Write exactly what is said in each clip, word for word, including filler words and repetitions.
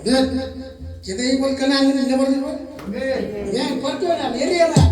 Good. Jete iban kōṇaan in nōbar iban. Amen. Amen. Bar juon, amen. Amen.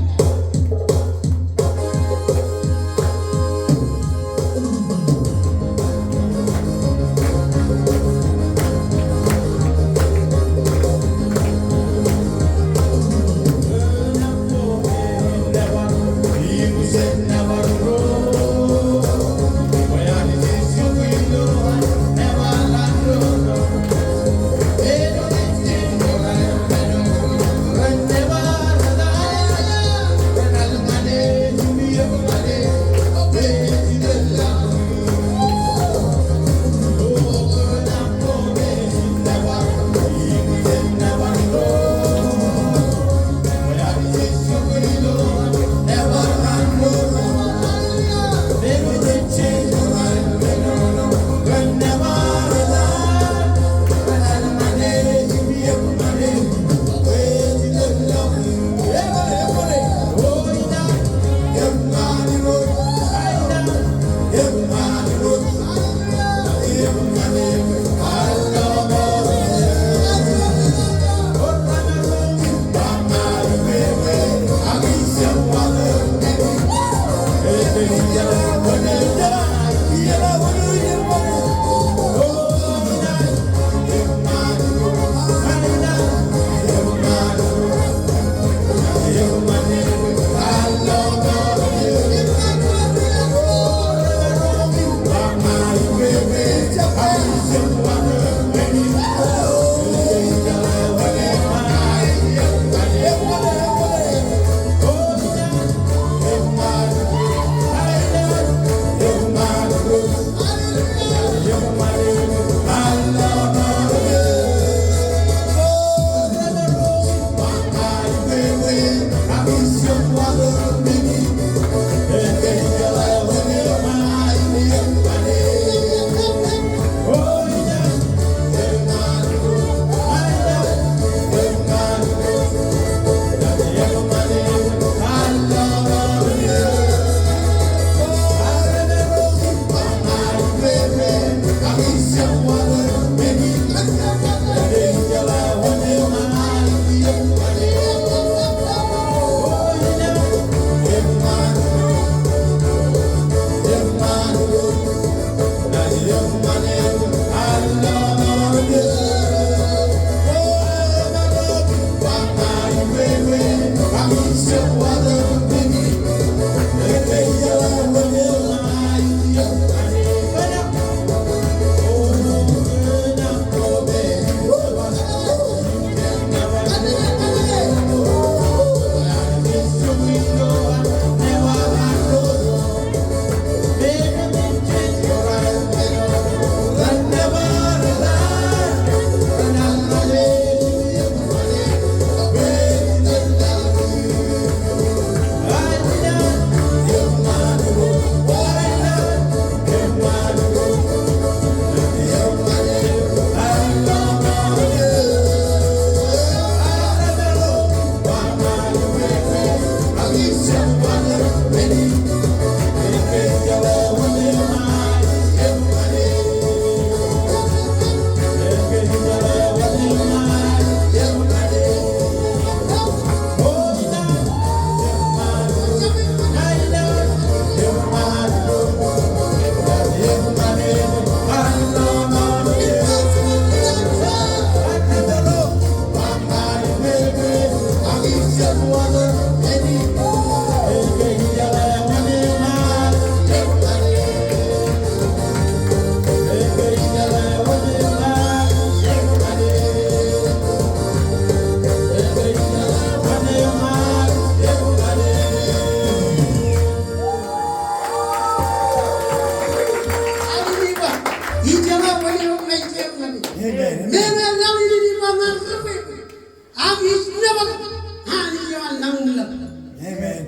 Amen.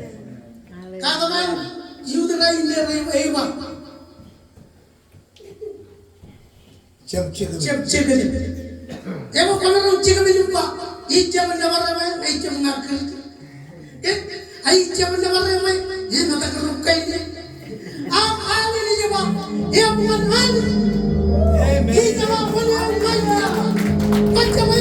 Amen. Kataman, iutra in rej ba. Jab jekdọọn. Jab jekdọọn. Eo kwōmaroñ jekdọọn im ba, ij jab nōbar eṃṃan, ij jab ña Kūrjin. Ke, ij jab nōbar eṃṃan, eṃṃan ta kōrā kain. Amen. Amen. Amen. Amen.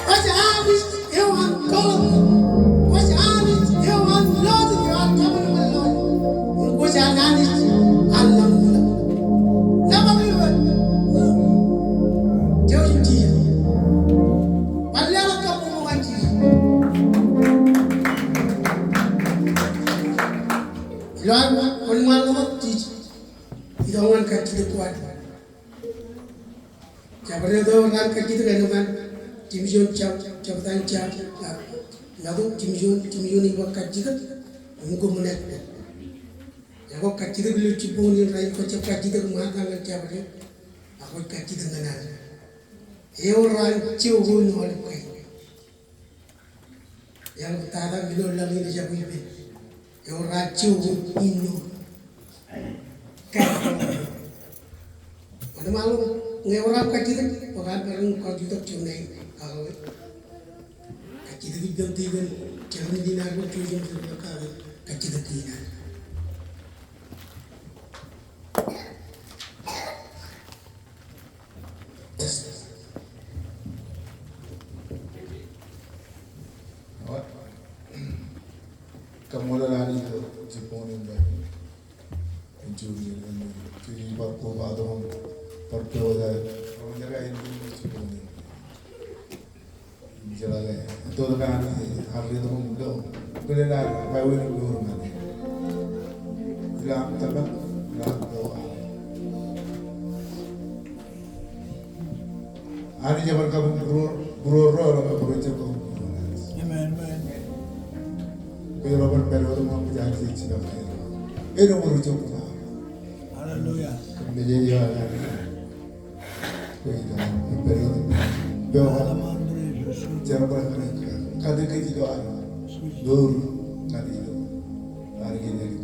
Kwōj Anij eo an kōḷmānḷọkjeṇ. Kwōj Anij eo an lọjien, eo an kōṃanṃan lọjien. Im kwōj an Anij an lañ im ḷap. Nōbar eo an. Jouj im jijet. Bar leḷọk kabbokbok ñan Jisōs. Ilo an wōnṃaanḷọk Jisōs, itok ñan kajjitōk ko ad. Jabdewōt eo raan kajjitōk āinwōt an Jimjuon jab, jabtaan jab, a, ḷọk Jimjuon, Jimjuon ej ba kajjitōk, im koṃ naaj bōk. Ekwe kajjitōk ilo jibboñ in rainin kwōj jab kajjitōk Ṃaata ñan jabdewōt, ak kwōj kajjitōk ñan Anij. Ewōr raan ijo ko in aolep kain. Eḷap tata ilo laḷ in ejjab ippān. Ewōr raan ijo ko in ṇo. Kajjitōk. Wōnṃaanḷọk ñe ewōr aṃ kajjitōk, bwe kwōn bar in kajjitōk juon ṇe. Ak kajjitōk ippaṃ, Stephen, Jeremy Dinar, Joseph Dinar, kajjitōk Dinar. Kaṃṃoolol Anij ilo jibboñōn in. Ij juon in, ij bar kobatok im bar pojak ro jekā in ilo jibboñōn in. Im jeḷā ke etto tok Anij ear letok im lo, bōlen ad wāween im lo ri ñan e. Ilo aṃ tōmak, ilo aṃ lo. Anij eban kabuñbūruoḷ, būruoḷ ro, ro, ro, ro, ro, ro, ro. Amen, amen. Ke ro ban pād wōt ṃōk jān jeje ilo kain. Āinwōt ro jokwe. Hallelujah. Kōn mejān eo an Anij. Kwe ilo, pād wōt. Pād wōt. Hallelujah. Jerbal ñan e. Kate kōj ilo an. Mour ñan ilo. Anij ej.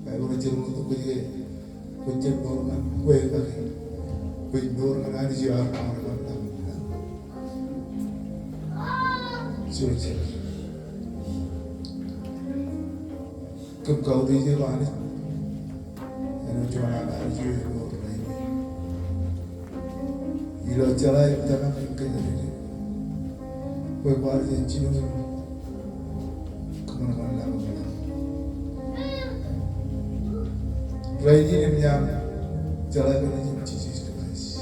Baibōḷ ej jerbal tok kōj ke Kwōj jab mour ñan kwe make. Kwōj mour ñan Anij eo ear kōṃanṃan laḷ. Joseph. Kōm kautiej eok Anij. Āinwōt juon an Anij eo emour rainin. Ilo jeḷā im tōmak im kōjatdikdik. Kwe kwaar jen jino im kōṃanṃan laḷ. Rainin im iaan jeḷā kōn Nejūṃ Jisōs Kraist.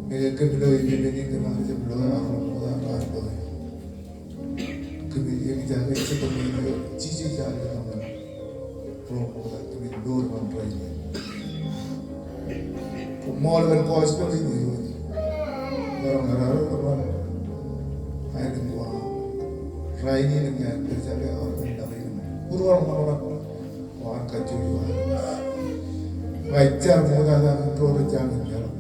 Meñe kōm lo ippān in kōm ar jab lo, ak ro ṃokta ar lo. Kōm eñjake Jetōb in ilo Jisōs ear letok ñan ro ṃokta kōmij mour ñan rainin. Koṃṃool kōn gospel in. Maroñ raar ḷōmṇak. Aelōñ ko aṃ. Rainin im iaan kōjatdikdik aolep laḷ in. Būruoḷ ṃōṇōṇō. Ko an kajjojo. Ña ij jar ṃoktata kōn ro rej jañin meḷọk.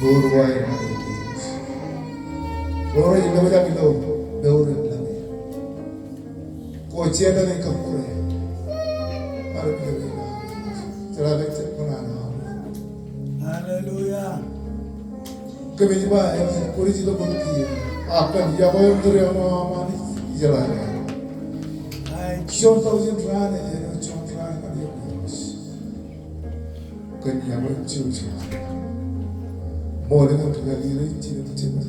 Mour ko aer ṃōk. Ro rej lobjak ilo mour in laḷ in. Ko jeḷā ṇe kōṃṃure. Hallelujah. Jeḷā ke jab kōṇaan. Hallelujah. Kōmij ba, eñin kwōnaaj lo bōd kiiō. Ak kōn iọkwe im tūriaṃo aṃ Anij, ijeḷā ke juon taujin raan ej āinwōt juon raan ñan eok. Kōn iọkwe im jouj. Ṃool kōn rūkaki rein, jined jemān.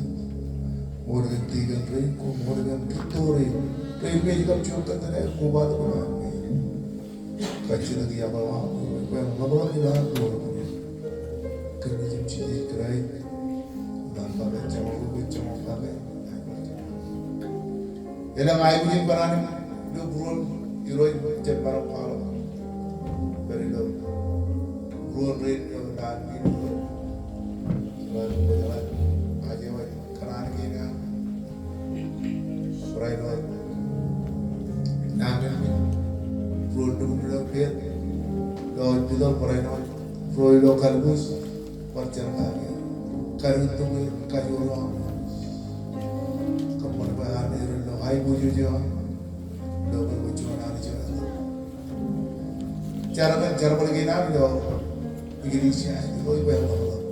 Ṃool kōn tikōn rein, koṃṃool kōn rūtto rein. Rein mej kab juon kōttāṇe, kobatok ñan e. Kajjitōk iọkwe eo aṃ, kwe ḷapḷap ilo an mour. Kōn Nejūṃ Jisōs Kraist, naan kake, joñoul kake, joñoul kake. Elōñ aikuj in bōran ilo būruon Irooj, jab maroñ kwaḷọk. Pād ilo būruon rein ilo naan in. Ilo būruon rein, ajewōj kōṇaan kein an. Barāinwōt nañinmej ro ilo pād, ilo hospital, barāinwōt ro ilo kalbuuj, bar jar kake. Kar itok kajoor eo aṃ. Kōṃṃan bwe an er ilo aiboojoj eo aṃ. Ilo bwe kwōj juon Anij eo. Jar kōn jerbal kein an ilo eklejia, ilo ippān ḷapḷap.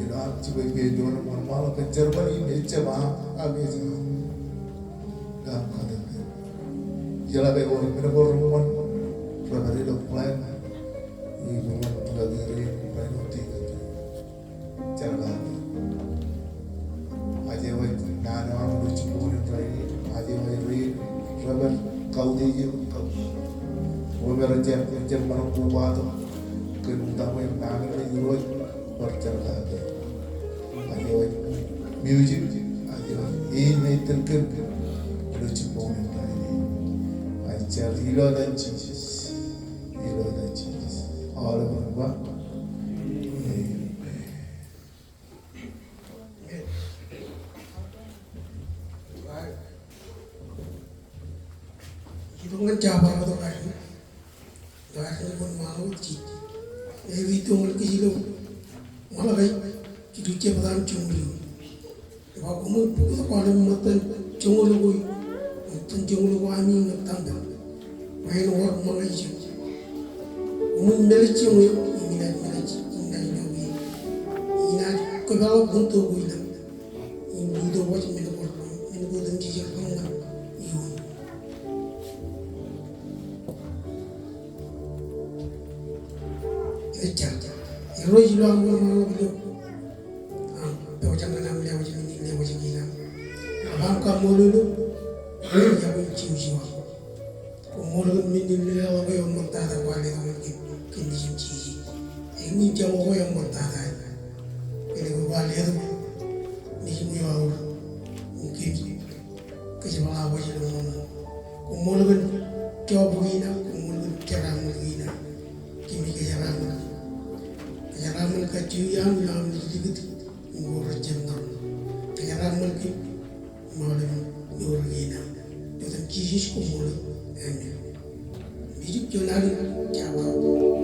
Ilo an jibwe ippān doon im wōnṃaanḷọk kōn jerbal in ejjab aṃ, ak ej aṃ. Ilo an kate. Ijeḷā ke ewōr men ko reṃṃan, rej pād ilo plan, ilo men ko reṃṃan, rej pād ilo plan. Jar kake. Ajewōj naan eo aṃ ilo jibboñōn in rainin, ajewōj rein rej pād kautiej eok, kautiej. Ro me rej jab, rej jab maroñ kobatok kōn utaṃwe im nañinmej, Irooj, bar jar kake. Ajewōj music, ajewōj in ej itōn kōm ilo jibboñōn in rainin. Ij jar ilo etan Jisōs. Ilo etan Jisōs. Aolep ren ba. Amen. Itok ñan jabdewōt tok aer. Tok aer ñan wōnṃaanḷọk ijin. Ej itok ñan kōj ilo Malakai, jilu jebta im joñoul eoon. Ej ba koṃwin bōktok aolep ṃōttan joñoul ko, ṃōttan joñoul ko ami ñan tempel. Bwe en wōr ṃōñā ijo. Koṃwin melej joñoul eok, im inaaj melej, inaaj lo eok. Inaaj kōpeḷḷọk bōktok ko ilañ. Im itok wōj men ko, men ko otemjej ro ñan eoon. Ejja. Irooj ilo aṃ wōnṃaanḷọk ilo aṃ pojak ñan aṃ lewōj men in lewōj kōn ilañ. Ak aṃ kaṃṃoolol eok. Ej jab in jiw jiwaḷ. Koṃṃool kōn men in leḷọk eok eṃṃantata, kwaar letok ñan kōm kōn Nejin Jisōs. Eñin jeṃḷọk eok eṃṃantata. Kōnke kwaar letok Nejin eo aō, im kōm kōjepḷaak wōj ilo ṃōṃ. Koṃṃool kōn jọpḷọk kein ak koṃṃool kōn jeraaṃṃan kein ak kōmij kōjeraaṃṃan. Kōjeraaṃṃan kajjojo aṃ ilo aṃ naaj likūt im ko rejjab ṇoḷ. Kōjeraaṃṃan kōm im aolep ioon kein aṃ. Ilo etan Jisōs, koṃṃool. Amen. Music, juon al jab aō,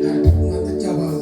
al jab aō.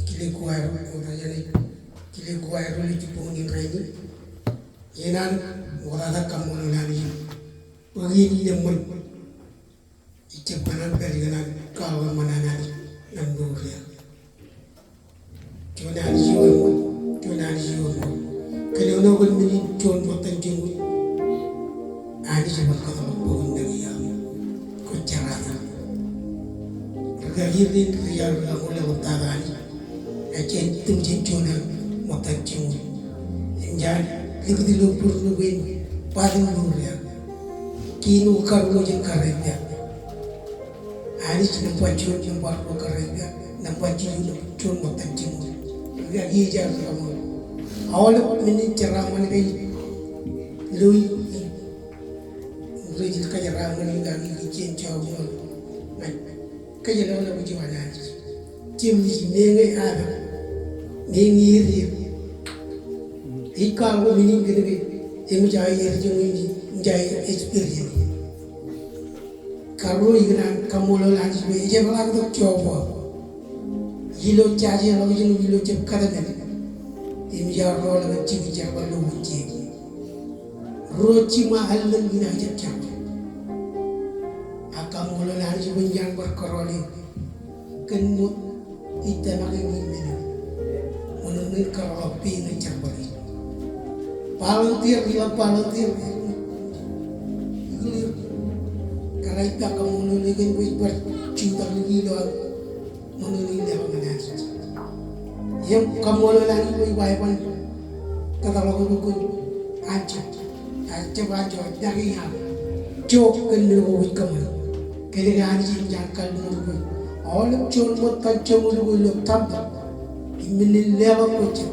Kile kuwai ro, kile kuwai ro ilo jibboñ in rainin. Ikōṇaan ṃoktata kaṃṃoolol Anij bwe eñin eṃṃan. Ij jab kōṇaan pād ikōṇaan kwaḷọk eṃṃan an Anij ñan mour eo aō. Juon Anij eo eṃṃan, juon Anij eo eṃṃan. Kōnono kōn men in juon ṃōttan joñoul. Anij eban kōtḷọk bok in nañi aṃ. Kwō jerata. Ri kaki rein rej aō ri kaṃool eḷaptata Anij. Ej jān tūṃ jān juon eo ṃōttan joñoul. Im jaar likūt ilo būruon bwe en ba in mour eo aō. Kein eo karuo jān kariōk eo. Anij nōṃba juon, nōṃba ruo kariōk eo, nōṃba jilu, juon ṃōttan joñoul. Ri kaki ej aō ri kaṃool. Aolep men in jeraaṃṃan kein ilo in, rej kōjeraaṃṃan in kaki ri jān joñoul. Ña kōjjeḷāḷọk ilo juon Anij. Jemij meñe aō, meñe eō. Ij kwaḷọk men in kōnke eṃōj aō eō joñoul, eṃōj aō experience. Karuo ikōṇaan kaṃṃoolol Anij bwe ejepḷaaktok Jeova ilo jajeḷọkjeṇ im ilo jab kōtmān. Im ej aō rọọl ñan jikin jerbal ilo wūjjeik. Ruo jiṃa allōñ in aō jab jerbal. Ak kaṃṃoolol Anij bwe eñin bar kōrọọl eō kōn ṃoot ij tōmak eñin men eo. Ṃōṇōṇō in kōrọọl pein ñan jerbal in. Volunteer, ilo volunteer. Kōrā ippa kaṃṃoolol eok kōn bwe ij bar jutak likū ilo aō ṃōṇōṇō in leḷọk ñan Anij. Im kaṃṃoolol Anij bwe ij ba eban kōtḷọk eok kōn anjọ. Ak jab anjọ, ej nañi aō jook kōn men ko kwōj kōṃṃan. Kōnke Anij eñin an kalliṃur bwe aolep juon ṃōttan joñoul ko ilo tempeḷ im men in leḷọk kwōj jab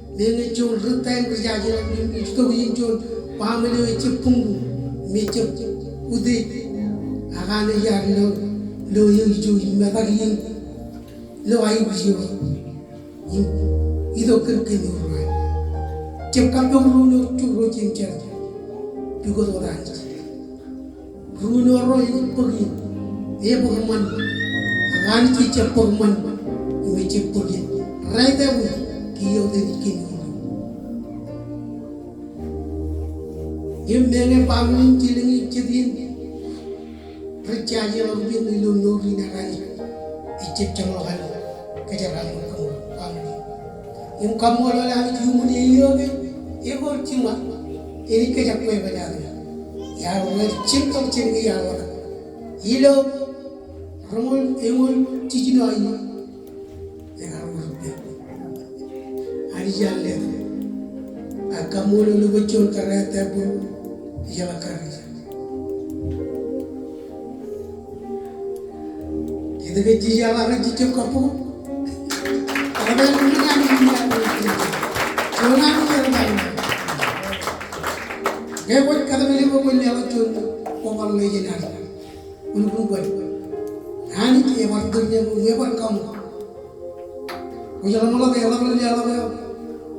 Meñe juon ri taim ri jaje ḷọk im ij itok ijin juon baaṃle eo ejjab buñbuñ im ejjab utiej. Ak Anij ear lo, lo eō ijo im metak in lo aikuj eo im itok kōn kemour eo an. Jab kappok ruo eo ro jeiū im jar pukot wōt Anij. Ruo eo ro ej bōk in, ebōk ṃan, ak Anij ejjab bōk ṃan im ejjab bōk in. Raitōk bwe kiiō wōt Anij kemour. Im meñe baaṃle in jilōñ in jet in rej jaje ḷọk ippān ilo mour in, ak Anij ejjab jeḷọk an kōjeraaṃṃan kōṃṃan baaṃle in. Im kaṃṃoolol Anij iuṃwin eiiō ke ekwe jiṃa enaaj kōjak bwebwenato. Iar wōr jiltok jān ke iar wōr. Ilo roñoul eñoul jiljino aō iiō ekar wōr ippān. Anij ear letok. Ak kaṃṃoolol eok bwe juon kōrā tempeḷ ej jeḷā kōrā. Etke jej jeḷā ke jej jab kabbokbok? Kōtmān in Anij in, juon Anij ear ba. Ñe kwōj kōtmān bwe kwōn leḷọk juon kobaḷ ḷe jān Anij, kwōlukkuun bōd. Anij ebar tūr ñan eok, ebar kaṃṃoolol. Kwōj ḷōmṇak eḷap ḷe, eḷap eo.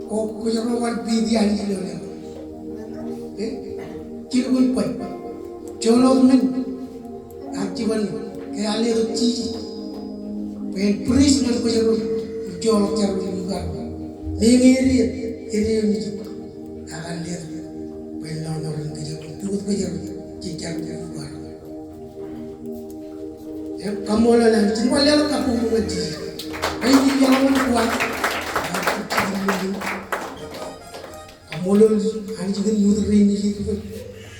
Kwōj ro bar piti Anij ilo leḷọk. Eh? Kwōlukkuun bōd. Joḷọk men. Ak jiban ke ear letok Jisōs bwe en priest ñan kōjro, joḷọk jar eo ilo ukaar. Meñe edeer, edeer eo nejū. Ak ear letok bwe en lọmọọren kōjro, pukot kōjro jān jar eo ilo ukaar. Im kaṃṃoolol Anij, jen bar leḷọk kabbokbok ñan Jisōs. Ij jeḷā wōt kwaar. Kaṃṃoolol Anij kōn youth rein ej itok.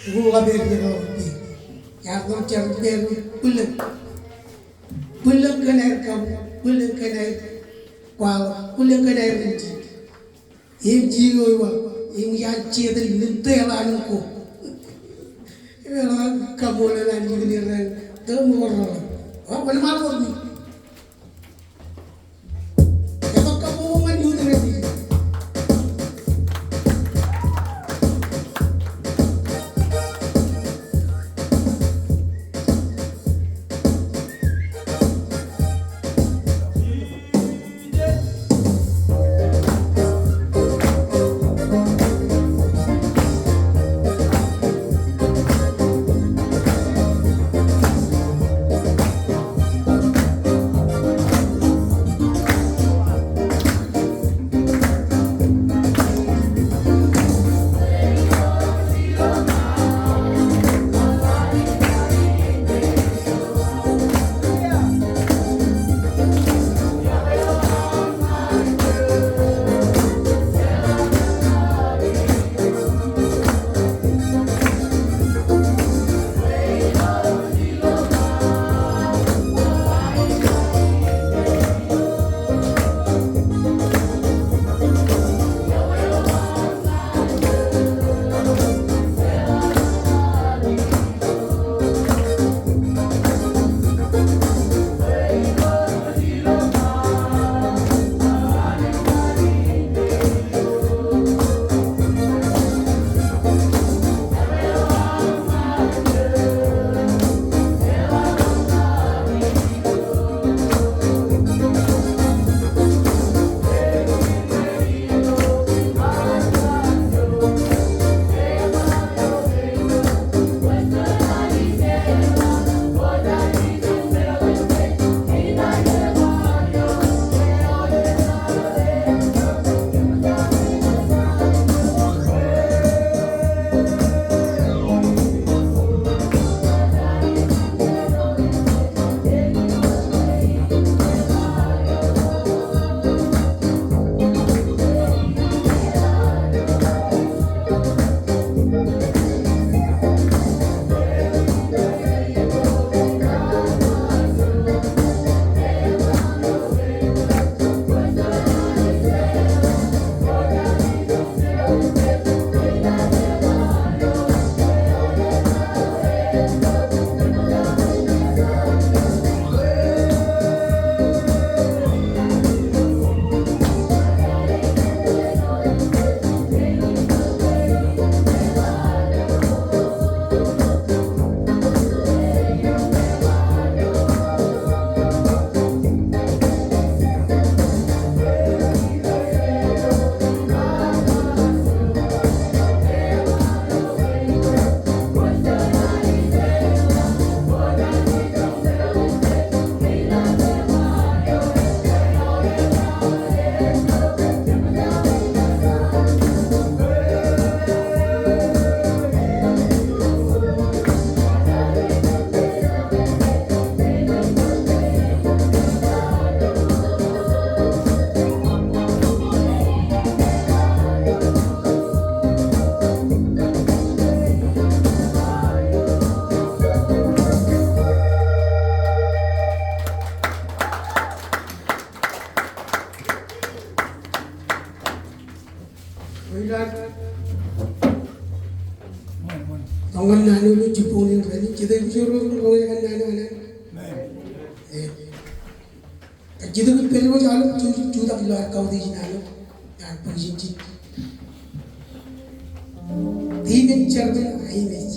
Eñin ḷap eo ej itok. Iar itok jar eo ej bwilōñ. Bwilōñ kōn aer kabuñ, bwilōñ kōn aer kwaḷọk, bwilōñ kōn aer riiti. Im jilu eo ej ba, im iaan Setan im tōl an im ko. Im eḷap kaṃṃoolol Anij kōn erraan tō ṃōk ro. Wa, wōnṃaanḷọk me. Eḷap kaṃṃoolol ñan youth rein. Roñoul naan eo ilo jibboñōn in rainin, jete eo ej roñoul ñan naan eo an? Amen. Ej. Kajjitōk in pād wōj aolep jutak ilo ad kautiej naan eo ñan bōk ijin. Devid Jermin Ainej.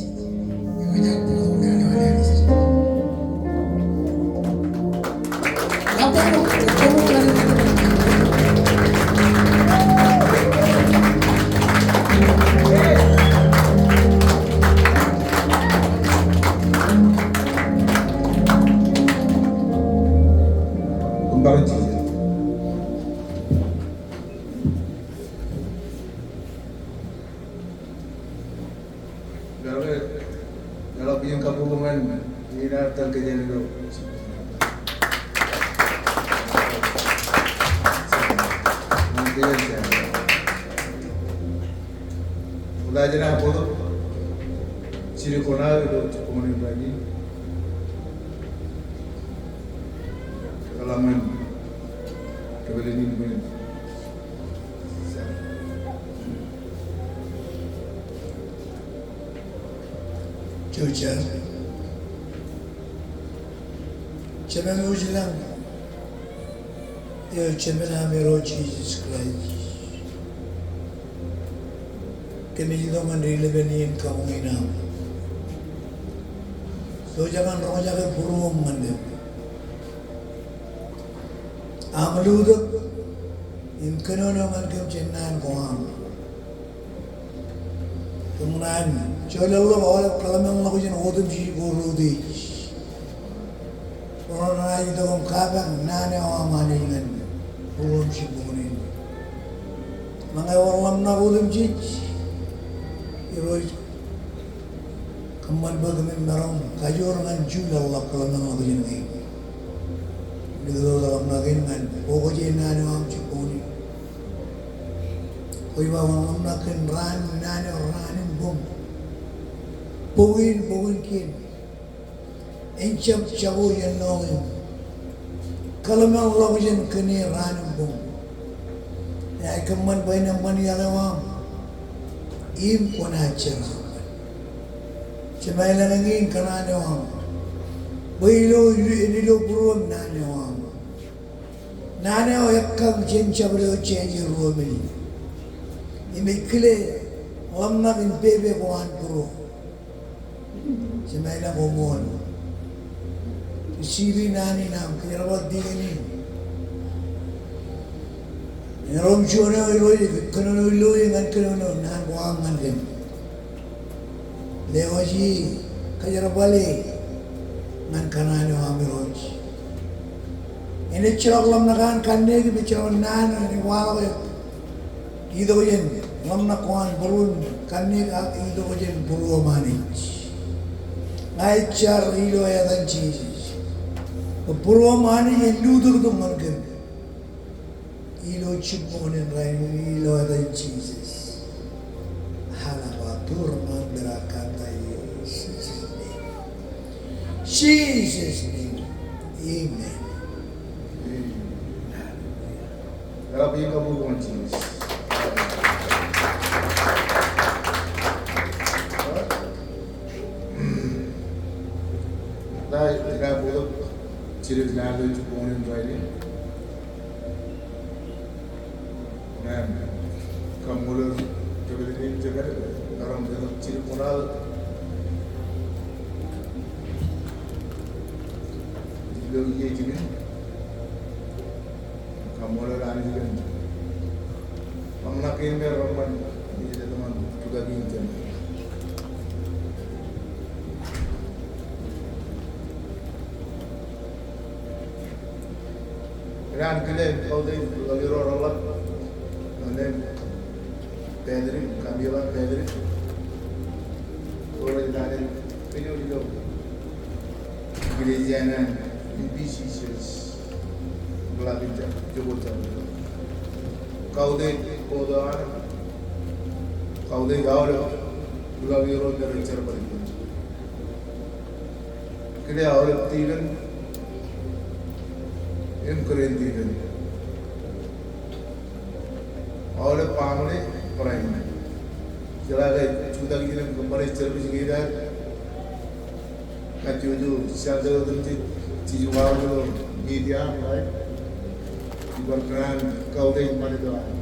Ḷọk, ḷọk bwe jen kabbokbok ñan iien ad kōn kōj ilo. Ñan kōj ilo. Wōt jen bōktok jidik kuṇaō ilo jibboñōn in rainin. Kōḷmānḷọk kōpel in bwe Jouj jar. Jemem eo ej ilañ, eo Jemem aṃ Irooj Jisōs Kraist, kōmij itok ñan ri-lepen iien kabuñ in aṃ. Jouj jar ñan roñjake būruōm ñan kōm. Aṃ lutōk im kōnono ñan kōm jān naan ko aṃ. Kōm ñan joḷọk aolep kōḷmānḷọkjeṇ otemjej ko reutiej. Ro rej itok im kapak naan eo aṃ Anij ñan būruōm jibboñōn in. Ṃōñā ewōr ḷōmṇak otemjej, Irooj, kōṃṃan bwe kōmin maroñ kajoor ñan juon ḷọk kōḷmānḷọkjeṇ kein. Likūt wōt ḷōmṇak in ñan bōk jān naan eo aṃ jibboñōn in. Kwe ba wōn ḷōmṇak kōn raan, naan eo raan in boñ. Bok in, bok in kien. En jab jako jān ḷọk in kōḷmānḷọkjeṇ kōn e raan in boñ. Ij kōṃṃan bwe en eṃṃan iọkwe eo aṃ im kwōnaaj jeraaṃṃan. Jemem ilañ, eñin kōṇaan eo aṃ bwe ilo, ilo, ilo būruōm naan eo aṃ. Naan eo ekkañ jān jabdewōt jāje ruo men in. Im ej kile ḷōmṇak in pepe ko an būruō. Jemem ilañ, koṃṃool. Receive naan in aṃ, kōjerbal tikōn in. Erom juon eo Irooj ej kōnono ilo eō ñan kōnono naan ko aṃ ñan kōm. Lewōj e, kōjerbale ñan kōṇaan eo aṃ Irooj. En ejjeḷọk ḷōmṇak an kanniōk im ejjeḷọk naan eo enaaj waḷọk eok. Itok jān ḷōmṇak ko an būruon kanniōk ak itok jān būruōm Anij. Ña ij jar ilo etan Jisōs bwe būruōm Anij en lutōktok ñan kōm ilo jibboñōn in rainin ilo etan Jisōs. Halaba tur man bera kanta io. Jesus' name. Jesus' name. Amen. Amen. Hallelujah. Ḷọk bwe jen kabbokbok ñan Jisōs. Ij kabbokbok jidik naan ilo jibboñōn in rainin. Amen. Kaṃṃoolol kōpel in jekar, maroñ letok jidik kuṇaō ilo iiō jikin. Kaṃṃoolol Anij kōn ḷōmṇak kein me reṃṃan ilo etan tukaki in jān Ikōṇaan kile kautiej ḷọk ilo reḷap, ñan Patrick, Camila Patrick. Ro rej lale kōj ilo, ilo iklejia in an Ephesus, ḷap in jab, jokwe jab. Kautiej bōktok an, kautiej aolep ḷọk ilo me rej jerbal ijin. Kile aolep tikōn im kōrā in tikōn. Aolep baaṃle barāinwōt. Jeḷā ke jutak ijin im kōṃṃane service ñe ej ad kajjojo jar wōt im jej, jej uwaak ilo media, right? Ibar kōṇaan kautiej ṃan eo aō.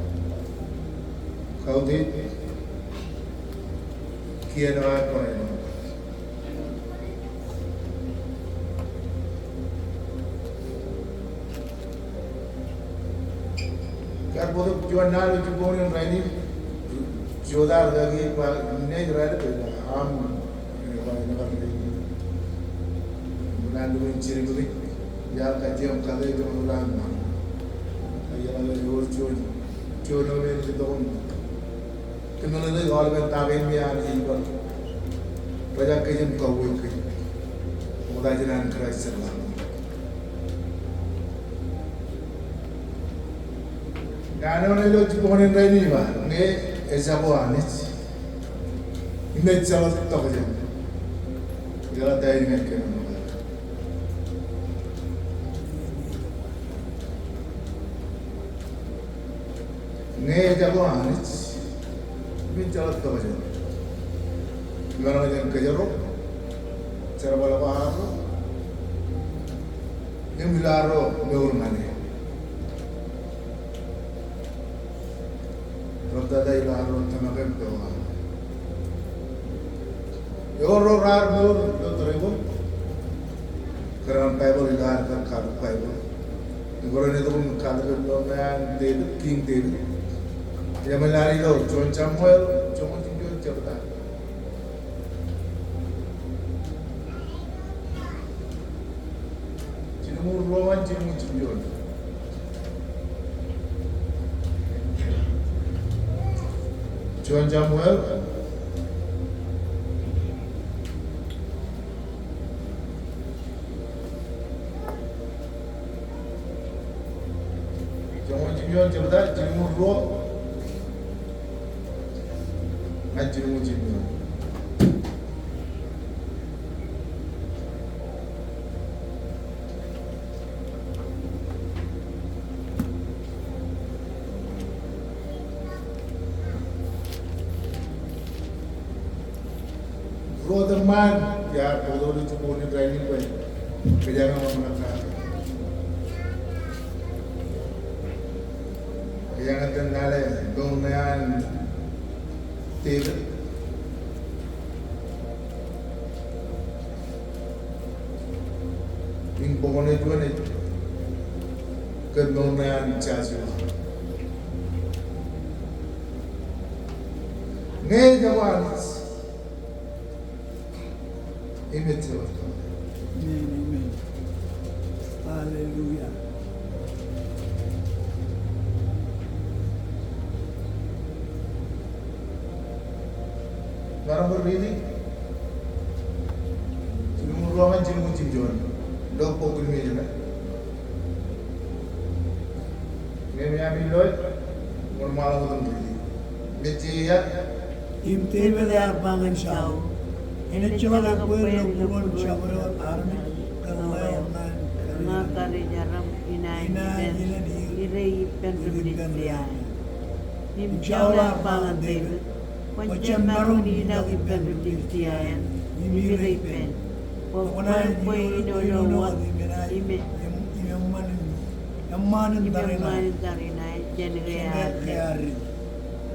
Kautiej kien eo aō, barāinwōt. Kar bōktok juon naan eo jibboñōn in rainin, jota ri kaki ba, ij naaj ralitōk ilo aṃ, ilo aṃ, ilo aṃ, ilo aṃ. Naan eo in jidik ippaṃ, iar kajjioñ kate joñoul an ṃaan. Ij jeḷā ke ewōr juon, juon eo me ej itok im kōmeḷeḷeik aolepen ta kein me Anij ej bar rōjañ kōj im kauwe kōj. Ṃokta jān an Kraist jeḷā. Naan eo ṇe ilo jibboñōn in rainin ba, ñe ejako Anij, im ejjeḷọk tokjān. Jeḷā ta in ñan kōn Ñe ejako Anij, im ejjeḷọk tokjān. Imaroñ jān kōjro, jerbal ko arro, im ilo arro mour ñan e. Rej tata ilo arro tōmak im pokake. Ewōr ro raar mour ilo tōre ko. Kōrā Baibōḷ ilo ad kar katak Baibōḷ. Im kōrā ṇe itok im katak ilo ṃaan Devid, King Devid. Im eṃṃan ad ilo juon Samuel, joñoul jimjuon jebta. Jilñuul ruo ñan jilñuul jimjuon. Juon Samuel. Joñoul jimjuon jebta, jilñuul ruo ñan jilñuul jimjuon. Ruo tōre ṃaan, iar bōktok ilo jibboñōn in rainin bwe kōjeañ ṃōṇōṇō kake. Kōjeañ itōn lale mour ṇe an Devid. Im bok ṇe juon ej kōn mour ṇe an Josua. Ñe ejako Anij, im ejjeḷọk. Amen, amen. Hallelujah. Maroñ ke riiti jilñuul ruo ñan jilñuul jimjuon ilo bok in Mejja. Ñe ami loe, wōnṃaanḷọk wōt im riiti. Mejja ia. Im Devid ear ba ñan Saul, enaaj jeḷā ke bwe ilo būruon jabdewōt armej kōn ḷeo ñan ña karijeram inaaj ilen ire ippān ri Pilistia. Im Saul ear ba ñan Devid, kwōn jab maroñ in ilọk ippān ri Pilistia in im ire ippān. Bwe kwōn bwe ilo wōt im im eṃṃan in, eṃṃan in tariṇae jān ke ear ri.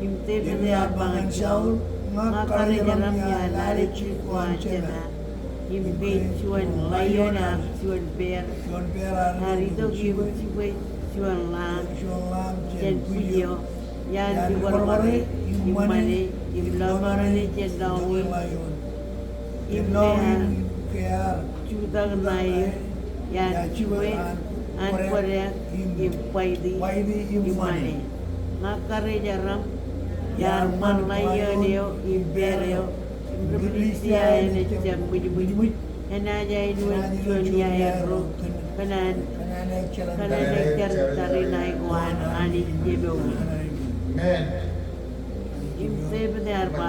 Im Devid ear ba ñan Saul, ña karijeram iar lale jibwe an jema, im ke juon laion ear juon pear, ear itok im jibwe juon lamb jān bwij eo, iar jibwe ṃōrṃōre im ṃane, im lọmọọren e jān lọñiin. Im ke ear jutak ṇae eo, iar jibwe an bōrā im baiti im ṃane. Ña karijeram iar ṃan laion eo im pear eo, im ri Pilistia enaaj jab ṃwijṃwij. Enaaj aenwōt juon iaerro kōn an, kōn an jar tariṇae ko an Anij Jemām. Amen. Im Devid ear ba,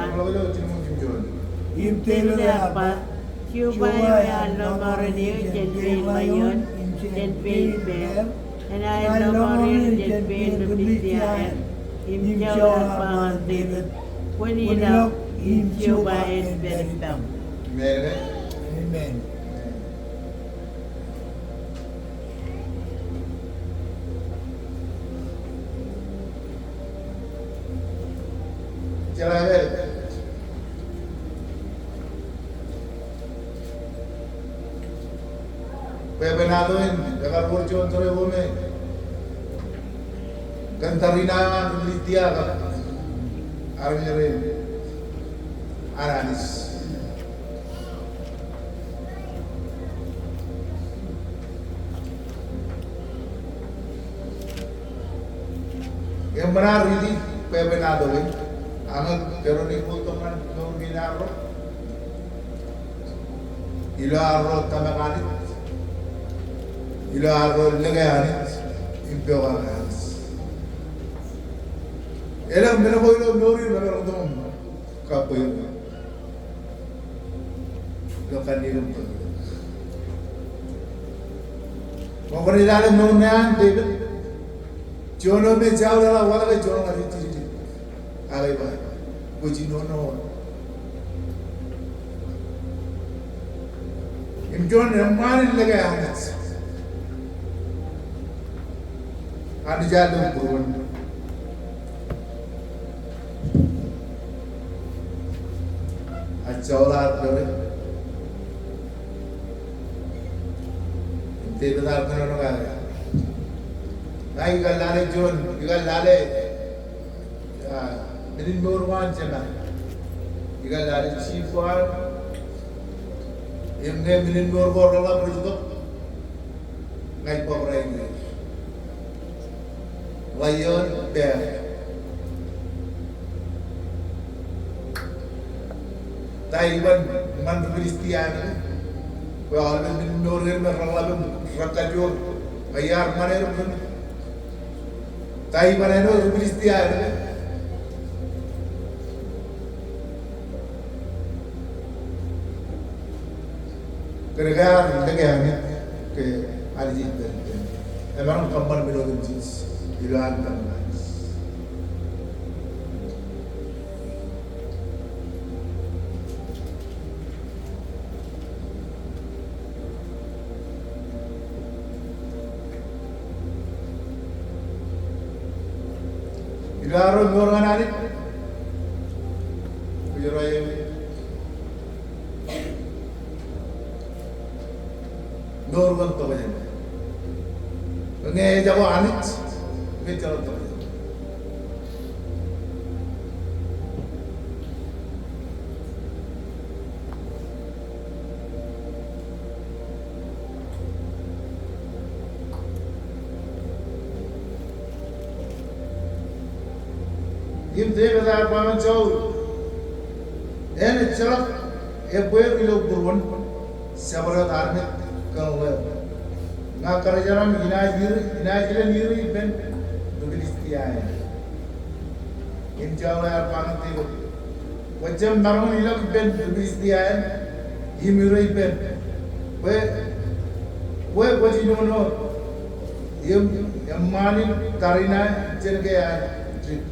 im Devid ear ba, Jeova eo ear lọmọọren eō jān pein laion im jān pein pear, enaaj lọmọọren eō jān pein ri Pilistia in. Im Saul ear ba ñan Devid, Kwōn ilọk im Jeova en pād ippaṃ. Amen. Amen. Jeḷā ke bwebwenato in ekar wōr juon tōre ko me kōn tariṇae an ri Pilistia kab armej rein an Anij. Eṃṃan ad riiti bwebwenato in, aṃ kōrā ri bōk tok ñan mour kein arro. Ilo arro tōmak Anij, ilo arro lōke Anij, im pokake Anij. Elōñ men ko ilo mour in rej tok im kabbweer. Ilo kanniōk in bōd. Ṃokta ilo lale mour ṇe an Devid. Juon eo me Saul eḷak waḷọk e juon eo rej jiljilimjuonñoul. Ak ej ba, kwōj inono. Im juon eṃṃaan in lōke Anij. Anij ear lukkuun būruon. Ak Saul ear pād. Im Devid ear kōnono kake. Ña ikar lale juon, ikar lale, ah, men in mour ko an jeṃaan. Ikar lale jip ko an. Im ñe men in mour ko reḷap rej itok. Ña ij bōbrae er. Ḷaion, bear. Ta iban ṃan ri Pilistia ṇe? Bwe aolep men in mour er me reḷap im rekajoor, ña iar ṃan er. Ta iban āinwōt ri Pilistia ṇe? Kōnke ear lōke Anij ke Anij ej pād ippān. Emaroñ kōṃṃan men otemjej ilo an tōmak Anij. Ilo arro mour ñan Anij. Kwōj ro ewi. Mour ko an tokjān. Ñe ejako Anij, ñe ejako tokjān. Im Devid ear ba ñan Saul, en ejjeḷọk ebbeer ilo būruon jabdewōt armej kōn ḷeo. Ña kōjeraṃ inaaj ri, inaaj len ri ippān ri Pilistia ṇe. Im Saul ear ba ñan Devid, kwōjjab maroñ in ilọk ippān ri Pilistia ṇe im ri ippān. Bwe, bwe kwōj inono im eṃṃaan in tariṇae jān ke an dik.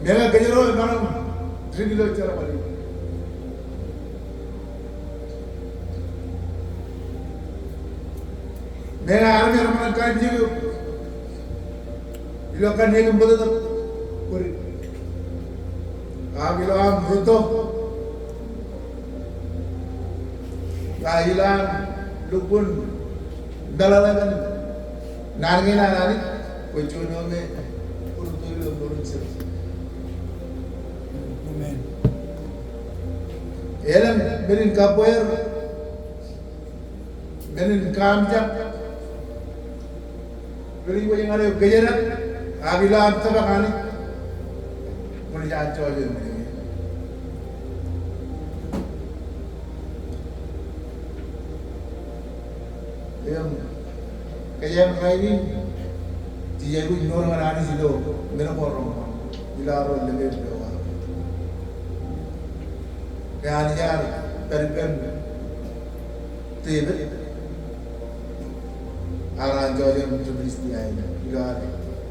Meñe kōjro emaroñ dik ilo jerbal in. Meñe armej reṃṃan kajjitōk ilo kanniōk in bōtōktōk, ak ilo aṃ rūtto, ak ilo aṃ lukkuun meḷeḷe kōn naan kein an Anij, kwōj juon eo me kwōj rūtto ilo mour in jebta. Amen. Elōñ men in kabbweer, men in kaamijak, ri wōj ñan eok kōjdat, ak ilo aṃ tōmak Anij, kwōnaaj jọjọ men in. Im kōjeañ rainin, jej aikuj mour ñan Anij ilo men ko reṃṃan, ilo arro lōke im pokake. Ke Anij ear pād ippān Devid, ear anjọ jān ri Pilistia ṇe, ilo ad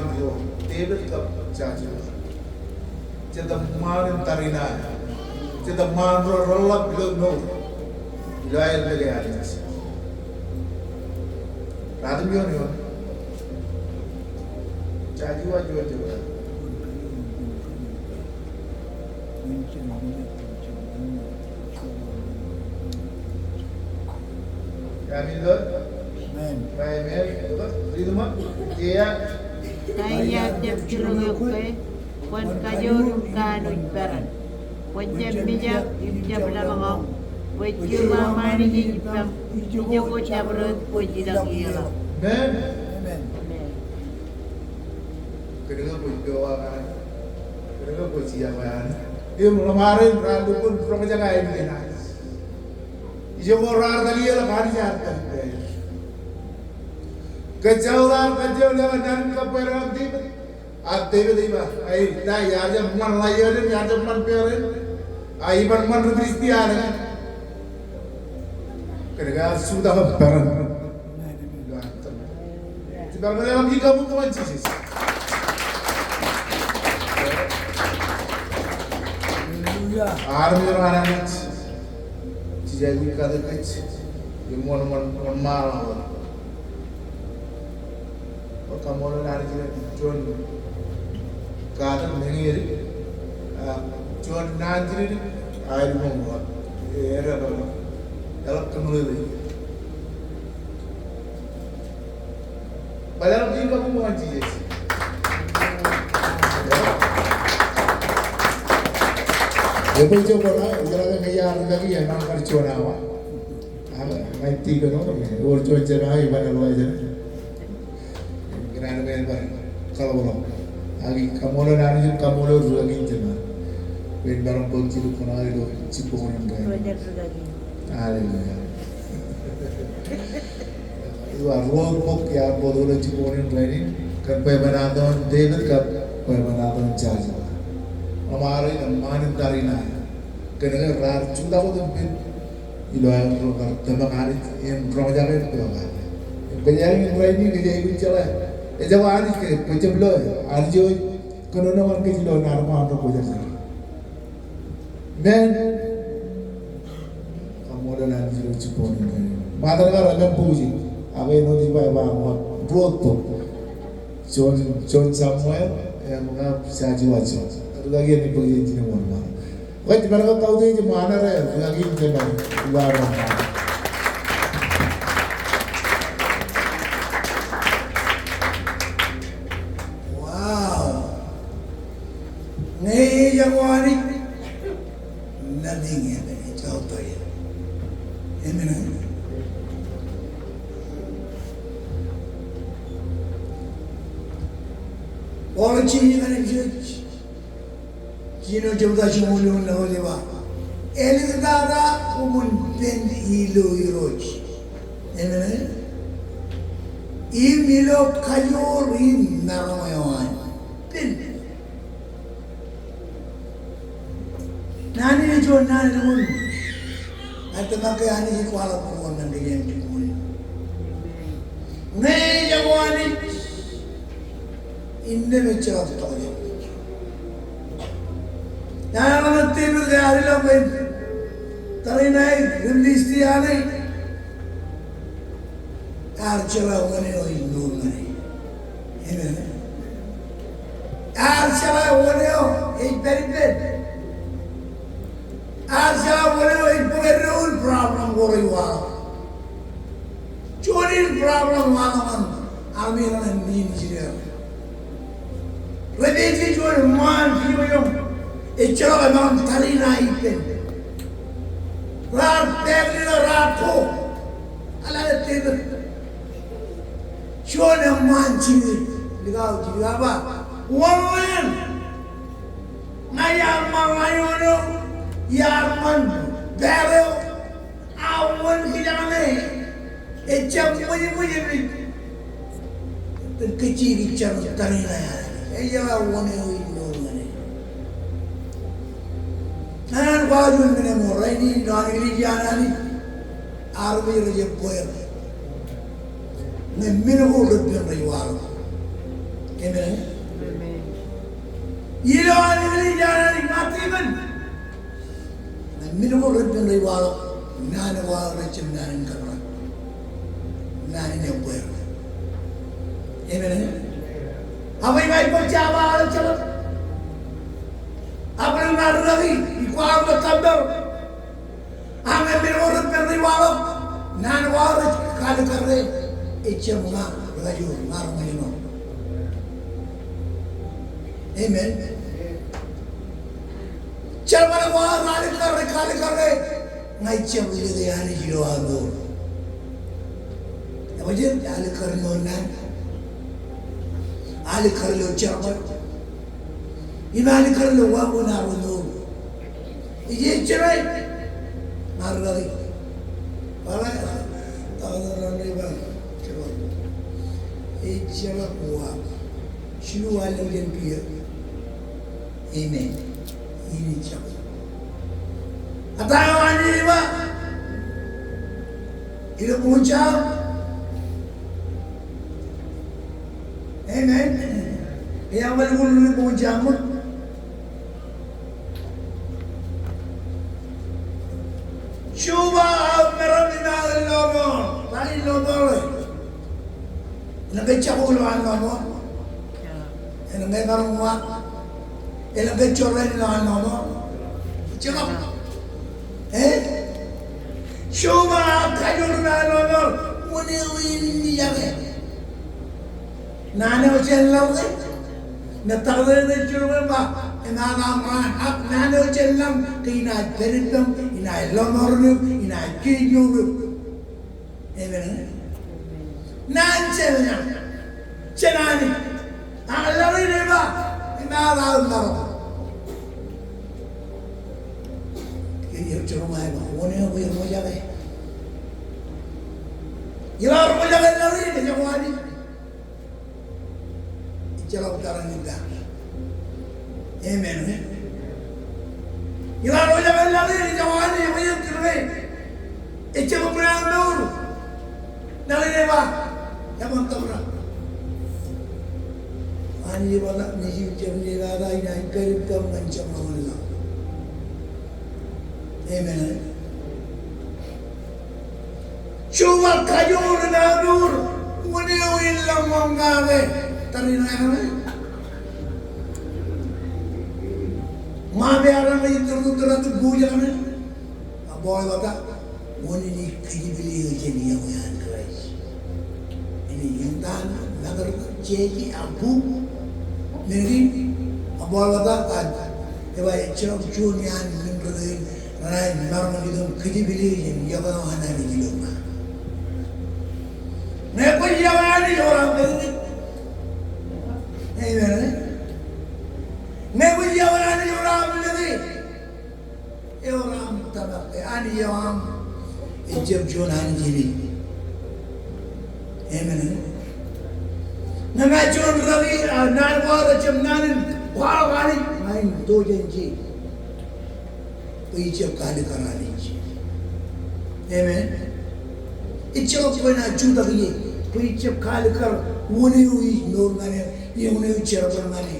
in ruo, Devid kab Sajul. Jete ṃaan in tariṇae. Jete ṃaan ro reḷḷap ilo mour. Ilo aer meḷeḷe Anij. Ratimjuon eoon. Jaje juon jebta. Amen. Amen. Amen. Ej ba, ta iar jab jiroñ eok? Kwōn kajoor im kanooj peran. Kwōn jab mijak im jab laḷọk aṃ, bwe jibūṃ aṃ Anij ej ippaṃ, ijoko jabdewōt kwōj ilọk ieḷaḷ. Amen. Amen. Kōnke kwōj pewa kōn, kōnke kwōj iọkwe Anij. Im ḷōṃaro in raar lukkuun roñjake aikuj in Anij. Ijoko raar tōl ieḷ, Anij ear tōl ieḷ. Kōjjāwōt ear kōjjāwōt eḷaññe naan in kabbweer eo an Devid. Ak Devid ej ba, ej ta, iar jab ṃan ḷaeoon in, iar jab ṃan peran, a iban ṃan ri Pilistia ṇe. Kōnke ear jutak im peran. Ej bar ṃōṇōṇō im kabuñbuñ ñan Jisōs. Hallelujah. Armej ro an Anij, jej aikuj kate kōj im wōnṃaanḷọk wōt. Kaṃṃoolol Anij ilo juon katak meñe edik, a, juon naan jidikdik, a, edik ṃōk, e, edik ṃōk, eḷak kōmeḷeḷe. Bōlen eḷak in kabuñbuñ ñan Jisōs. Eṃōj, ej ba, ej ba ñe iar rūkaki eṃṃan kar juon awa. Ak ña ij tikōn eo, ewōr juon jema eo iban ḷọk jān. Kōn an ṃōj bar kaḷapḷọk. Ak ij kaṃṃoolol Anij im kaṃṃoolol rūkaki in jema. Bwe en maroñ bōk jidik kuṇaō ilo jibboñōn in rainin. Hallelujah. Eo, ruo bok iar bōktok ilo jibboñōn in rainin. Kōn bwebwenato in Devid kab bwebwenato in Joshua. Ḷōṃaro in eṃṃaan in tariṇae. Kōnke raar jutak wōt im pād ilo aer kar tōmak Anij im roñjake im pokake. Im kōjeañ in rainin kōjeañ in jeḷā. Ejako Anij ke, kwō jab lo, Anij eo ej kōnono ñan kōj ilo naan ko aṃ ro kwōjarjar. Amen. Kaṃṃoolol Anij ilo jibboñōn in rainin. Ṃōttan kar emān bouji. Ak āinwōt ij ba, ij ba, ṃōk ruo bok. Juon, juon Samuel, im kab Joshua juon. Rūkaki eṇ bōk jān ijin im wōnṃaanḷọk. Kwōj pād kautiej im honor e, rūkaki in jeṃae, ilo aer wōnṃaanḷọk. Wow. Ñe ejako Anij, nothing happen. It's all prayer. Amen. Bar jino kaṇe im jej Jino jebta joñoul eoon ṇe ej ba, āliktata koṃwin pen ilo Irooj. Amen. Im ilo kajoor in maroñ eo an pen. Naan in ej juon naan in ṃool. Ak tōmak ke Anij ej kwaḷọk bwe kwōn kōṇaan kōn jibboñōn in. Ñe ejako Anij, innām ejjeḷọk tokjān. Naan eo ṇe Devid ke ear ilọk bwe tariṇae ri Pilistia ṇe ear jeḷā wōn eo ej mour ñan e. Amen. Ear jeḷā wōn eo ej pād ippān. Ear jeḷā wōn eo ej bōk eddoin problem ko rej waḷọk. Juon in problem waḷọk ñan armej raṇ in Israel. Rej pād juon ṃaan kijojoñ. Ejjeḷọk emaroñ tariṇae ippān. Raar pād ilo raar to. Eḷaññe Devid. Juon eṃṃaan jidik, likao jidik, ear ba, wōn ḷeeṇ, ña iar ṃan ḷaioon eo, iar ṃan bear eo, a wōn kijak ṇe ejjab ṃwijṃwij eṃṃan. Kōj jab jar tariṇae, ejjeḷọk wōn eo ej mour ñan e. Ñan an kwaḷọk juon men eo ṃool rainin ilo an eklejia an Anij. Armej rej jab bweer. Ñe men ko repen rej waḷọk. Amen. Amen. Ilo an eklejia an Anij ṃaat eoon. Ñe men ko repen rej waḷọk. Naan ko aō rej jab naan in kōṇaan. Naan in ebbeer. Amen. Ak bwe ña ij bōk jab aō jabōt, ak bwe ña rūkaki, ikwaḷọk ilo tempeḷ. Ak ñe men ko rej pād ilo waḷọk, naan ko aō rej kaalikkar ke ejjab ña ri kajoor, ña ri ṃōjṇọ. Amen. Jerbal ko aō rej kaalikkar, rej kaalikkar ke ña ijjab lōke Anij ilo aō mour. Ebajeet, alikkar ilo naan, alikkar ilo jerbal, im alikkar ilo wāween aō mour. Ej, ejjeḷọk, ña rūkaki. Bala, ta, ta, ta, ta, ba, jerbal. Ejjeḷọk uwaak. Jilu allōñ jān kiiō. Amen. Inij jako. Etal eo Anij ej ba ilo Boñjake. Amen. Eañ bwe lukkuun ri Boñjake ṃōk. Jeova aō meram im aō lọmọọr. Ta eo lọmọọr e? Elōñ ke jako ilo an lọmọọr? Elōñ ke maroñ uwaak? Elōñ ke jorrāān ilo an lọmọọr? Ejjeḷọk. E? Jeova aō kajoor im aō lọmọọr, wōn eo ej mijak e? Naan eo jen laḷ ke? Ñe taktō eo ej jiroñ ba, enaaj aṃ raan, ak naan eo jen lañ ke inaaj pād ippaṃ, inaaj lọmọọr eok, inaaj kein mour eok. Amen. Naan jān lañ, jān Anij. Ak laḷ in ej ba, enaaj aō maroñ. Ej jiroñ ba, wōn eo rej ṃōjake? Ilo rej ṃōjake laḷ in, ejako Anij. Ejjeḷọk tarrin in ta. Amen. Ilo rej ṃōjake laḷ in, ejako Anij, ejako Anij, ejako Anij. Ejjab ṃōjake laḷ in. Laḷ in ej ba, eban tōprak. Anij ej ba, ñe ij jab lelata, inaaj pād ippaṃ ñan jemḷọkin laḷ. Amen. Jeova kajoor im aō mour, wōn eo ej laḷ kake? Tarrin in ṇe. Ṃae ear ṇe ej tōrtōr tōrtōr bujak ṇe. Ak Paul ej ba ta? Wōn in ij kōjepel eō jān iọkwe an Kraist. Enaaj iuṃwin matōrtōr, jeje, ak buk. Men kein, ak Paul ej ba ta? Ej ba ejjeḷọk juon iaan men rot in renaaj maroñ in itok im kōjepel eō jān iọkwe eo an Anij ilo ṃae. Ñe kwōj iọkwe Anij, ewōr aṃ kōjepel. Amen. Ñe kwōj iọkwe Anij, ewōr aṃ lōke. Ewōr aṃ tōmak ke Anij eo aṃ ejjab juon Anij eṇ. Amen. Ñe ña juon rūkaki, a, naan ko aō rejjab naan in kwaḷọk Anij, ña in tojen je. Bwe ijjab kaalikkar Anij. Amen. Ejjeḷọk bwe enaaj jutak ie, bwe ijjab kaalikkar wōn eo ij mour ñan e, im wōn eo ij jerbal ñan e.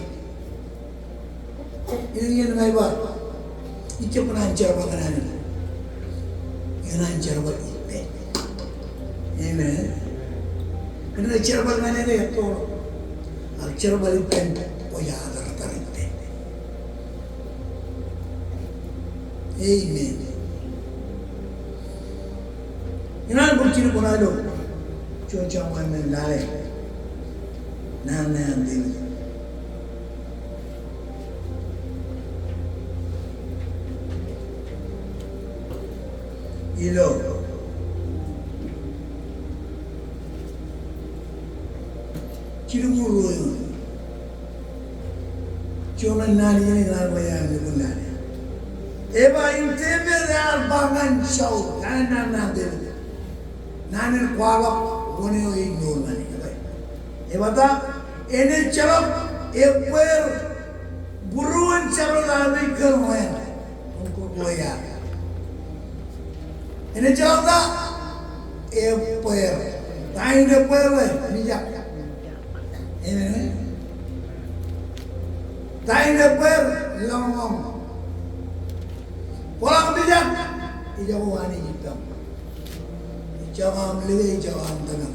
Eñin ña ij ba, ijjab kōṇaan jerbal kōn Anij. Kōṇaan jerbal ippān. Amen. Kōn ke jerbal ñan e ke ettoḷọk. Ak jerbal ippān kwōj aō tōprak ippān. Amen. Inaaj bōk jidik kuṇaō ilo juon Samuel men lale. Naan ṇe an Devid. Ilo jidik ruo eoon. Juon naan in enaaj ba ear lukkuun lale. Ej ba, im Devid ear ba ñan Saul, naan, naan, naan Devid. Naan in kwaḷọk wōn eo ej mour ñan e. Ej ba ta? Enaaj ejjeḷọk ebbeer būruon jabdewōt armej kōn ḷeeṇ. Kōn ko ḷeeṇ. Enaaj ejjeḷọk ta? Ebbeer. Ta in ebbeer? Mijak. Amen. Ta in ebbeer? Lọñlọñ. Kwōḷak mijak, ejako Anij ippaṃ. Ejako aṃ lōke, ejako aṃ tōmak.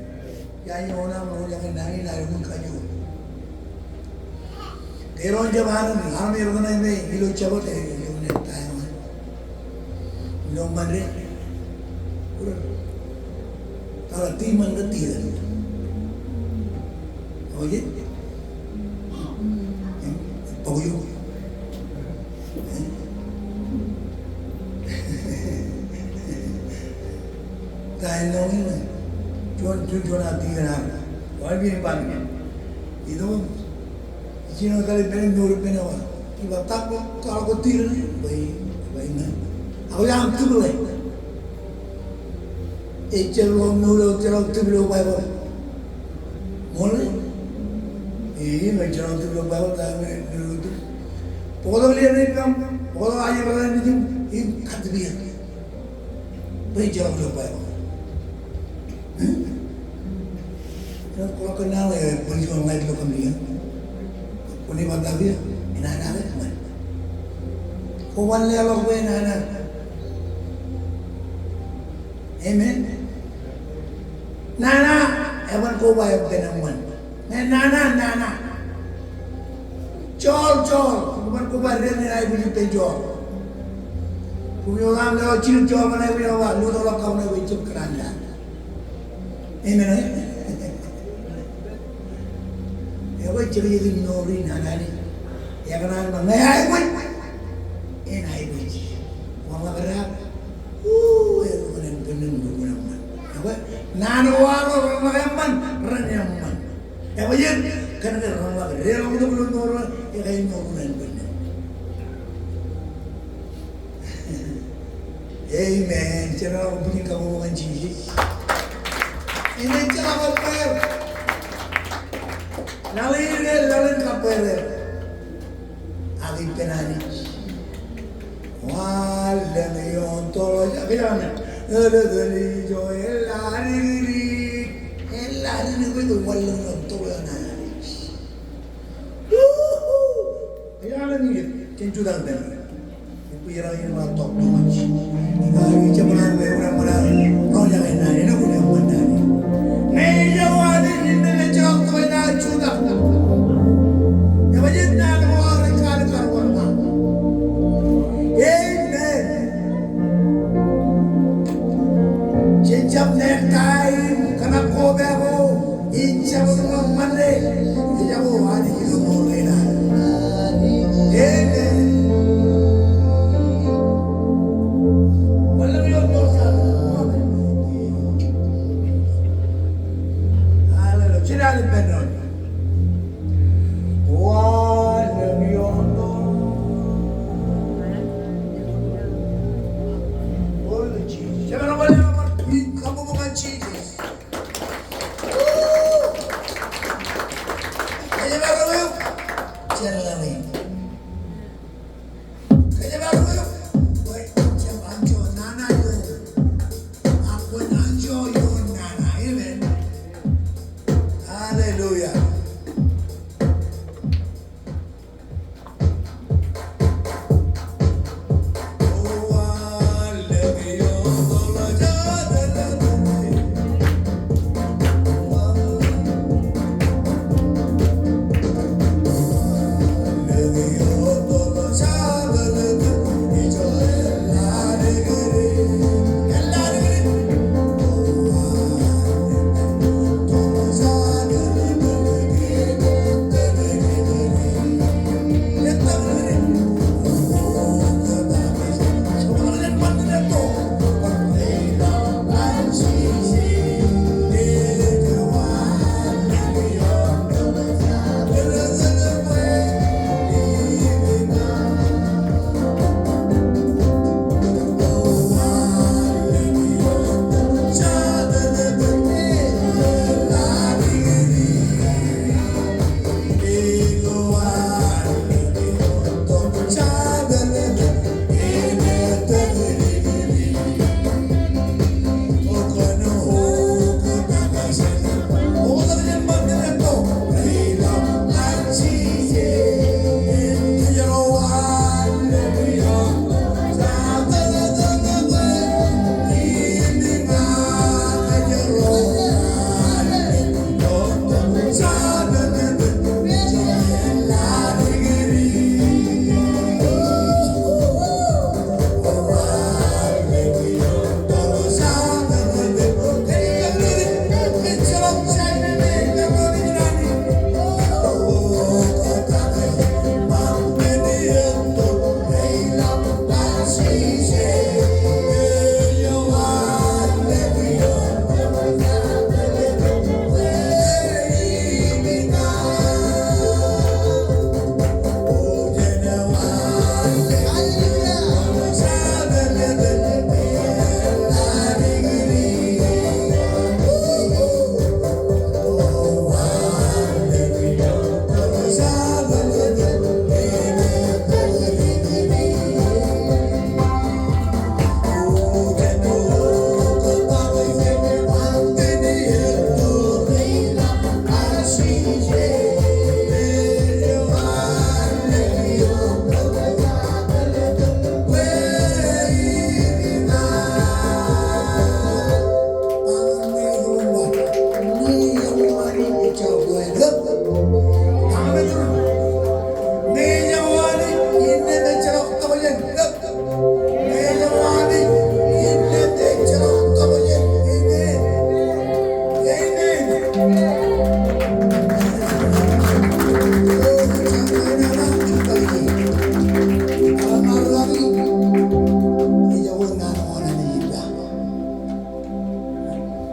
Naan in aolep in kajoor. Ke ro jab an, an me ro naan me ilo jabōt e, ilo ne taem an. Ilo ṃōn de. Kure. Kala ti ṃōn ke ti ren. Oje? Bok eo. Ta āinwōt in, juon, juon, juon a ti kōn an. Wāween in ban. Ito, ijin eo etal ippān, mour ippān eo an. Ij ba ta ko, ta ko ti kōn, bwe, bwe in. Ak ij aṃ tūpele. Ejjeḷọk mour eo, ejjeḷọk tūpele eo Baibōḷ. Ṃool e? Ij ba ejjeḷọk tūpele eo Baibōḷ, ta eo me, me, me, bōktok liō ippaṃ, bōktok ajri ro nejūṃ, im kōtōpar. Bwe ejjeḷọk ilo Baibōḷ. Hm? Ilo kwōḷak kōn naan eo, bwe juon ḷadik ilo kōmij iien. Kwōn ij ba ta eo, enana ke eṃṃan. Kwō ban leḷọk bwe enana. Amen. Nana, eban koba ippān eṃṃan. Ñe nana, nana. Joḷ, joḷ, eban koba dān in aikuj ippān joḷ. Bwe eo aṃ leḷọk jidik joḷ ban aikuj eo ba, lutōkḷọk kaṇe bwe ejjab kōṇaan dān. Amen, e? Ekwe, jekjek in mour in an Anij. Ekōṇaan ba ñe aikuj, en aikuj. Wanlaḷ kōrā. Woo, eḷap an bōlen mour in eṃṃan. Ekwe, naan eo aolep reḷak eṃṃan, ren eṃṃan. Ekwe, jen kōnke reḷak, reḷak tok ilo mour in, ekwe, mour in bōlen. Amen. Jen kab bwijin kabbokbok ñan Jisōs. Amen. Jen kab bwijin. Laḷ in, laḷ in kabbokbok. Ak ippān Anij. Wanlaḷ ioon toḷ, ak iaan. Eḷap an ijo eḷap an dik, eḷap an dik, wanlaḷ ioon toḷ eo an Anij. Woo-hoo! Eḷaññe jen jutak ippān. Ippān eo an ej bar talk too much. Ij ba ij jab ṇa bwe eṃṃan, ro jake naan in, eṃṃan naan in. Ñe ejako Anij innām ejjeḷọk tokjān jutak. Eṃōj naan ko aolep kar kar wōr ṇa. Amen. Jen jab ṇe taim kōṇak koba ko. Ij jab ṇe ṃōn ṇe, ejako Anij ilo mour kein ad. Amen. Wanlaḷ ioon toḷ eo an. Hallelujah. Jen al ippān doon. Wanlaḷ ioon toḷ. Glory to Jesus. Jen al ippān doon. Kabbokbok ñan Jisōs.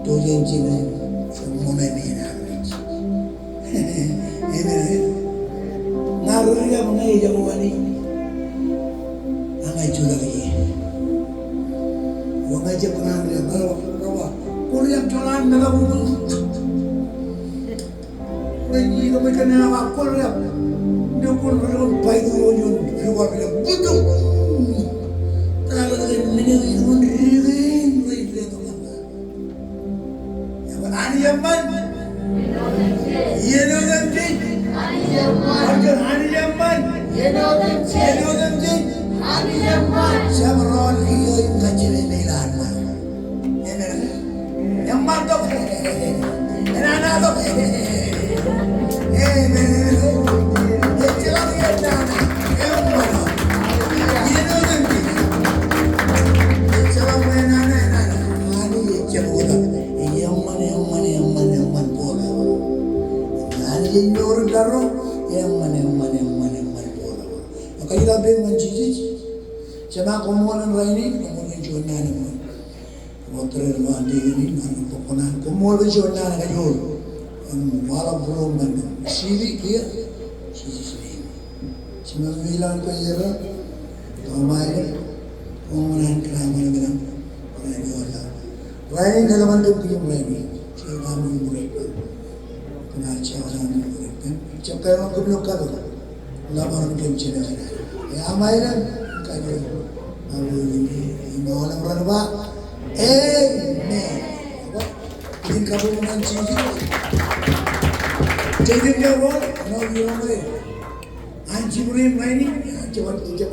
Jen jino, jen ṃōṇōṇō men in armej. Amen. Ña ri-riab ñe ejako wāween. Ak ña ij jutak ie. Ak ña ij jab kōṇaan riab, ri-riab, ri-riab. Kwō riab joñan meḷọkḷọk. Kwōj, kwōj kōṇaan riab, kwō riab. Ilo kwōn, kwōn bwidikdik ioon, ioon, ioon, ioon, bwidikdik. Tata ḷọk men in, ioon, ioon, ioon, ioon. Anij eṃṃan. Iien otemjej. Anij eṃṃan. Anij eṃṃan. Iien otemjej. Iien otemjej. Anij eṃṃan. Jab rọọl kiiō im kajjitōk ilo an ṃaan. Amen. Eṃṃan tok. Enana tok. Amen. Ejjeḷọk enana. Eṃṃan. Iien otemjej. Ejjeḷọk enana, enana. Anij ejjab oktak. Eṃṃan, eṃṃan, eṃṃan, eṃṃan bōro. Anij ej mour im tōre. Eṃṃan, eṃṃan, eṃṃan, eṃṃan bōro. Ak ij kajjitōk ñan Jisōs. Jema, koṃṃool kōn rainin, koṃṃool kōn juon naan eṃṃan. Ṃoktōr eo an deacon in, an bōk kōṇaan, koṃṃool kōn juon naan kajoor. Im waḷọk būruōṃ ñan Sili kiiō, Jisōs name. Jema, ilo an kōjro, kōmāle, koṃṃool an kōṇaan eo an. Rainin eḷap an kōm kiiō rainin. Jema, koṃṃool. Kōn an jekḷaj an ṃōk kōn jab kōṇaan kōm ilo kabbokbok. Ḷap aṃ kōm jān eo. Ej aṃ aelōñ, kajjitōk. Aolep ren ba, amen. Ij kabbokbok ñan Jisōs. Jekḷaj eo, ṇo iroñ rej an jibūri rainin, an jab, jab.